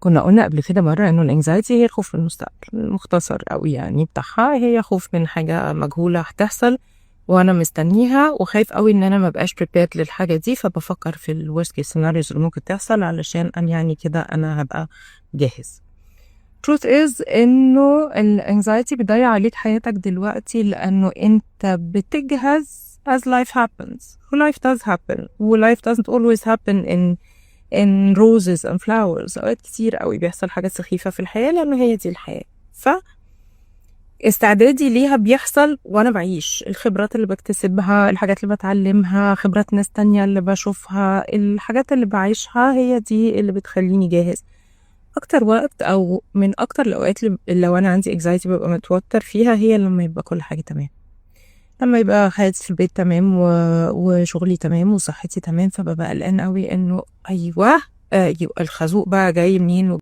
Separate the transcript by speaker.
Speaker 1: كنا قلنا قبل كده مرة إنه ال anxiety هي الخوف من المستقبل، المختصر أوي يعني بتاعها هي خوف من حاجة مجهولة هتحصل وأنا مستنيها، وخايف أوي إن أنا مبقاش prepared للحاجة دي، فبفكر في ال worst case scenarios اللي ممكن تحصل علشان أنا يعني كده أنا هبقى جاهز. Truth is إنه ال anxiety بتضيع عليك حياتك دلوقتي، لأنه أنت بتجهز as life happens، و life does happen، و life doesn't always happen in roses and flowers. أوقات كتير قوي بيحصل حاجات سخيفة في الحياة، لأنه هي دي الحياة. ف استعدادي ليها بيحصل وأنا بعيش الخبرات اللي بكتسبها، الحاجات اللي بتعلمها، خبرات ناس تانية اللي بشوفها، الحاجات اللي بعيشها، هي دي اللي بتخليني جاهز. أكتر وقت أو من أكتر الأوقات اللي لو أنا عندي anxiety ببقى متوتر فيها هي لما يبقى كل حاجة تمام، لما يبقى حياتي في البيت تمام وشغلي تمام وصحتي تمام، فببقى قلقان قوي انه ايوه، يبقى الخازوق بقى جاي منين.